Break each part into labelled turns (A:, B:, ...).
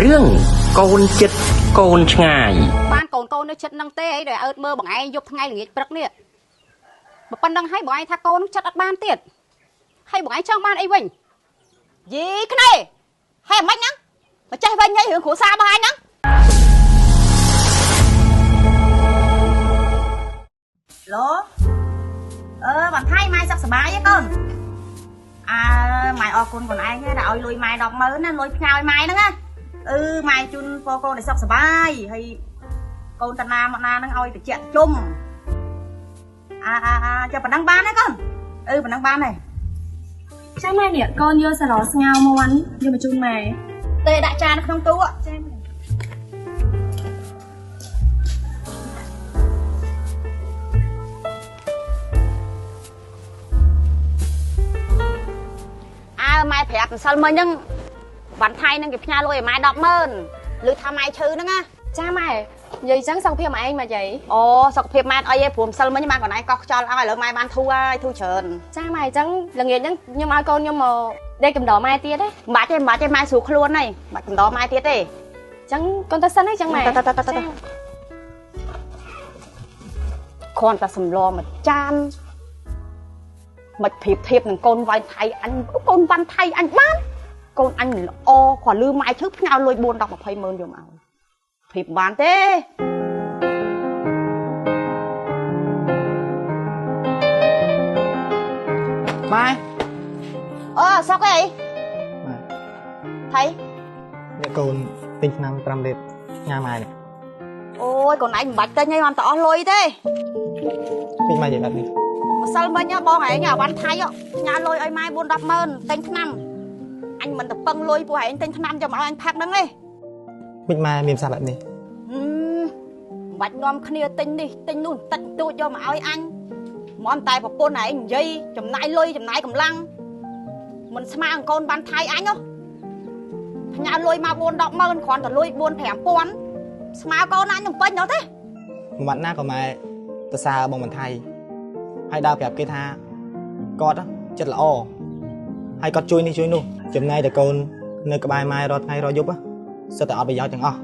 A: រឿងកូនចិត្តកូនឆ្ងាយ
B: បានកូនកូននៅចិត្តនឹងទេអីដែលអើតមើលបងឯងយប់ថ្ងៃល្ងាចព្រឹកនេះបើប៉ុណ្្នឹងហើយបងឯងថាកូនចិត្តអត់បានទៀតហើយបងឯងចង់បានអីវិញ
C: យីគ្នាហើយមិនហ្នឹងមកចេះវិញហីរឿងគ្រួសាររបស់អញហ្នឹងឡូអឺបានថៃម៉ែសុខសប្បាយទេកូនអើម៉ែអរគុណខ្លួនឯងដែលឲ្យលុយម៉ែ100000ណាលុយផ្ញើឲ្យម៉ែហ្នឹងណាអឺម៉ែជូនពរកូនឲ្យសុខសប្បាយហើយកូនតាណាមកណាហ្នឹងឲ្យតិចជុំអាអាអាចាំប៉ុណ្ណឹងបានទេកូនអឺប៉ុណ្ណឹងបានទេ
D: ចាម៉ែនេះកូនយកសឡស្ងោមាន់យកមកជូនម៉ែ
C: ទេដាក់ចានក្នុងទូ
D: ចាម៉ែ
C: អើម៉ែប្រាប់ម្សិលមិញហ្នឹងបានថៃនឹងគេផ្ញើលុយឲ្យម៉ែ100000ឬថាម៉ែឈឺហ្នឹងណា
D: ចាម៉ែនិយាយចឹងសុខភាពម៉ែឯងមកយាយ
C: អូសុខភាពម៉ែអីឯងព្រោះម្សិលមិញបានកន្លែងកោះខ្យល់ឲ្យឥឡូវម៉ែបានធូរហើយធូរច្រើន
D: ចាម៉ែអញ្ចឹងល្ងាចហ្នឹងខ្ញុំឲ្យកូនខ្ញុំមកដេកកំដរម៉ែទៀតទេ
C: មិនបាច់ទេមិនបាច់ទេម៉ែស្រួលខ្លួនហើយមិនបាច់កំដរម៉ែទៀតទេ
D: អញ្ចឹងកូនទៅសិនហើយចឹងម៉ែ
C: ទៅទៅទៅទៅគ្រាន់តែសម្លមួយចានមិនប្រៀបធៀបនឹងកូនវ៉ៃថៃអញកូនវ៉ាន់ថៃអញបានកូនអញល្អគ្រាន់លឺម៉ែឈឺផ្ញើលុយ4 10 20ម៉ឺនយកមកឲ្យប្រៀបបានទេ
E: ម៉ែ
C: អូសុកអី
E: ម៉ែ
C: ថៃ
E: អ្នកកូនទិញឆ្នាំ5លីត្រញ៉ាំម៉ែនេះ
C: អូយកូនឯងមិនបាច់ទិញអីបានតែអស់លុយទេ
E: ពីម៉ែនិយាយបែបនេះ
C: ម្សិលមិញបងឯងអាវ៉ាន់ថៃផ្ញើលុយឲ្យម៉ែ4 10ម៉ឺនទិញឆ្នាំអញមិនទៅពឹងលុយពួកឯងទិញឆ្នាំយកមកឲ្យអញផឹកហ្នឹងទេ
E: មិនម៉ែមានភាសាបែបនេះ
C: មិនបាច់នាំគ្នាទិញនេះទិញនោះតិចតួចយកមកឲ្យអញមកតែប្រពន្ធឯងនិយាយចំណាយលុយចំណាយកម្លាំងមិនស្មើអង្គកូនបានថៃអញហ៎ផ្ញើលុយមក4 10ម៉ឺនគ្រាន់តែលុយ4 5000ស្មើកូនអញនឹងពេញដល់ទេ
E: មួយម៉ាត់ណាក៏ម៉ែទៅសើបងបន្ថៃហើយដើរប្រាប់គេថាគាត់ចិត្តល្អហើយគាត់ជួយនេះជួយនោះចំណែកតែកូននៅក្បែរម៉ែរាល់ថ្ងៃរាល់យប់សិតតែអត់ប្រយោជន៍ទាំងអស់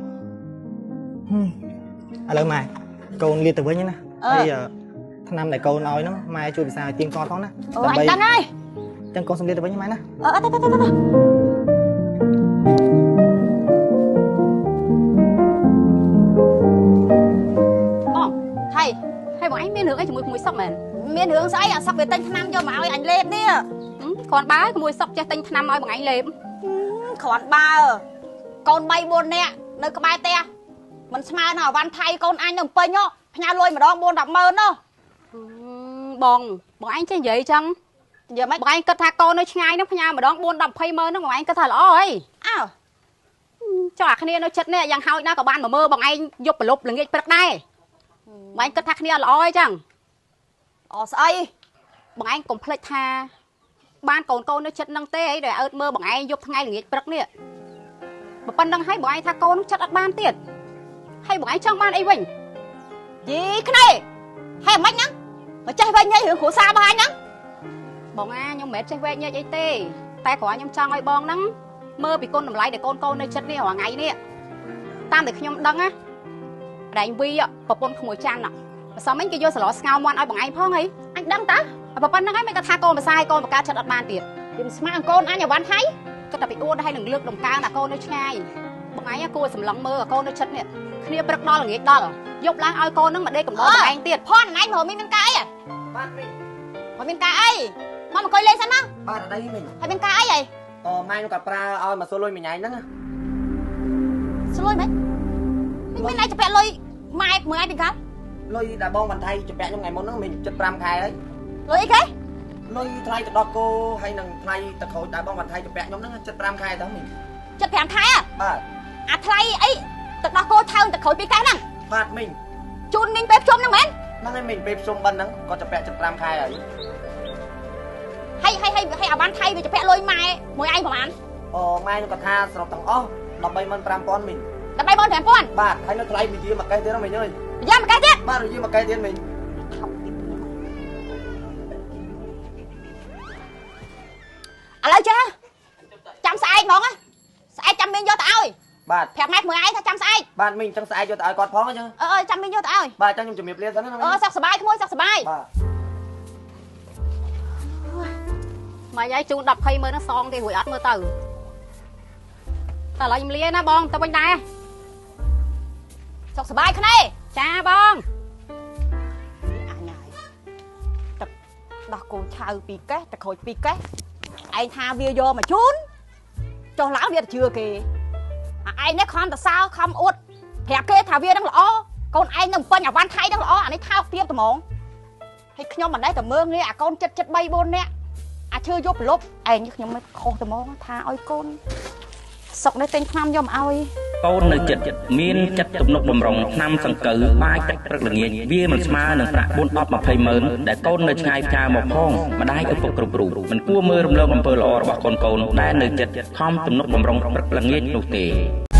E: ឥឡូវម៉ែកូនលាទៅវិញណាហើយឆ្នាំដែលកូនឲ្យហ្នឹងម៉ែជួយពិសាឲ្យទៀងទាត់ផងណា
C: អូអញដឹងហើយ
E: ចឹងកូនសំលាទៅវិញម៉ែណា
C: អឺទៅទៅទៅទៅ
B: បងថៃហើយបងឯងមានរឿងអីជាមួយក្មួយសុកមែន
C: មានរឿងស្អីអាសុកវាទិញឆ្នាំយកមកឲ្យអញលេបនេះ
B: គ្រាន់បើក្មួយសុកចេះទិញឆ្នាំឲ្យបងឯងលេប
C: គ្រាន់បើកូន3 4នាក់នៅក្បែរផ្ទះមិនស្មើនឹងអាវ៉ាន់ថៃកូនអញនៅពេញផ្ញើលុយម្ដង4 10ម៉ឺននោះ
B: បងបងឯងចេះនិយាយចឹង
C: និយាយមិន
B: បងឯងគិតថាកូននៅឆ្ងាយហ្នឹងផ្ញើម្ដង4 10 20ម៉ឺនហ្នឹងបងឯងគិតថាល្អអី
C: អើ
B: ចុះអាគ្នានៅចិត្តនេះយ៉ាងហោចណាស់ក៏បានមកមើលបងឯងយប់ប្រលប់ល្ងាចព្រឹកដែរបងឯងគិតថាគ្នាល្អអីចឹង
C: ល្អស្អី
B: បងឯងកុំភ្លេចថាបានកូនកូននៅចិត្តនឹងទេអីដែលអើតមើលបងឯងយប់ថ្ងៃល្ងាចព្រឹកនេះបើប៉ុណ្្នឹងហើយបងឯងថាកូនចិត្តអត់បានទៀតហើយបងឯងចង់បានអីវិញ
C: យីគ្នាហើយមិនហ្នឹងមកចេះវិញហីរឿងគ្រួសាររបស់អញហ្នឹង
B: បងអាខ្ញុំមិនមែនចេះវែកញែកអីទេតែគ្រាន់ខ្ញុំចង់ឲ្យបងហ្នឹងមើលពីគុណតម្លៃដែលកូនកូននៅចិត្តនេះរាល់ថ្ងៃនេះតាមតែខ្ញុំដឹងណារែងវីប្រពន្ធក្មួយច័ន្ទម្សិលមិញគេយកសឡស្ងោមាន់ឲ្យបងឯងផងហី
C: អញដឹងតា
B: ប៉ុណ្្នឹងហើយមិនគាត់ថាកូនម្សាយកូនបកាចិត្តអត់បានទៀត
C: វាមិនស្មើកូនអញអាវ៉ាន់ថៃ
B: គាត់តែពីអួតហើយនឹងលើកដំកើងដល់កូននៅឆ្ងាយបងឯងគួរសម្លឹងមើលកូននៅចិត្តនេះគ្នាព្រឹកដល់ល្ងាចដល់យប់ឡើងឲ្យកូននឹងមកដេកកំដរបងឯងទៀត
C: ផនអញមកមានការអី
F: បាទមី
C: មកមានការអីមកអង្គុយលេងសិនណា
F: បាទអីមី
C: ហើយមានការអីហី
F: អូម៉ែខ្ញុំក៏ប្រើឲ្យមកសួរលុយមួយញ៉ៃហ្នឹង
C: សួរលុយមិនមានឯងជពាក់លុយម៉ែមើលឯងពីកាល
F: លុយដែលបងបន្ថៃជពាក់ខ្ញុំថ្ងៃមុនហ្នឹងមី75ខែហើយ
C: លុយអីគេ
F: លុយថ្លៃទឹកដោះគោហើយនឹងថ្លៃទឹកក្រូចដែលបងបន្ថៃជពាក់ខ្ញុំហ្នឹង75ខែទៅមី
C: 75ខែ
F: បាទ
C: អាថ្លៃអីទឹកដោះគោថើងទឹកក្រូចពីកែហ្នឹង
F: បាទមី
C: ជូនមីងពេលភ្ជុំហ្នឹងមែន
F: ហ្នឹងហើយមីងពេលភ្ជុំបិណ្ឌហ្នឹងគាត់ជពាក់75ខែហើយ
C: ហើយហើយហើយអាវ៉ាន់ថៃវាជពាក់លុយម៉ែមួយឯងប្រហែល
F: អូម៉ែខ្ញុំគាត់ថាសរុបទាំងអស់135,000មីង
C: 135,000
F: បាទហើយនៅថ្លៃវិជាមួយកេះទៀតហ្នឹងមីងអើយ
C: វិជាមួយកេះទៀត
F: បាទវិជាមួយកេះទៀតមីង
C: ឥឡូវចេះចាំស្អែកហ្មងស្អែកចាំមីងយកទៅឲ្យ
F: បាទ
C: ប្រាប់ម៉ែក្មួយឯងថាចាំស្អែក
F: បាទមីងចឹងស្អែកយកទៅឲ្យគាត់ផងអញ្ចឹង
C: អឺចាំមីងយកទៅឲ្យ
F: បាទចឹងខ្ញុំជំរាបលាសិនណា
C: អឺសុខសប្បាយក្មួយសុខសប្បាយ
F: បាទ
B: ម៉ែយាយជូន10 20ម៉ឺនហ្នឹងសងគេរួចអត់មើលទៅតែឥឡូវខ្ញុំលាណាបងទៅវិញដែរ
C: សុខសប្បាយគ្នា
B: ចាបង
C: អញហើយទឹកដោះគោឆៅពីរកេះទឹកក្រូចពីរកេះឯងថាវាយកមកជូនចុះឡើងវាទៅជឿគេអាឯងនេះខំតសើខំអួតប្រាប់គេថាវានឹងល្អកូនឯងនឹងពេញអាវ៉ាន់ថៃនឹងល្អអានេះថោកទាបត្មងហើយខ្ញុំមិនដែរតែមើងងាយអាកូនចិត្តចិត្ត3 4នាក់អាឈឺយកប្រលប់ឯងខ្ញុំមិនខុសត្មងថាឲ្យកូនសុកនេះទិញថ្នាំយកមកឲ្យក
A: ូននៅចិត្តមានចិត្តទំនុកបំរុងឆ្នាំសង្កូវបាយទឹកព្រឹកល្ងាចវាមិនស្មើនឹងប្រាក់4 10 20ម៉ឺនដែលកូននៅឆ្ងាយផ្ញើមកផងម្ដាយឪពុកគ្រប់រូបមិនគួរមើលរំលងអំពើល្អរបស់កូនៗដែលនៅចិត្តខំទំនុកបំរុងព្រឹកល្ងាចនោះទេ។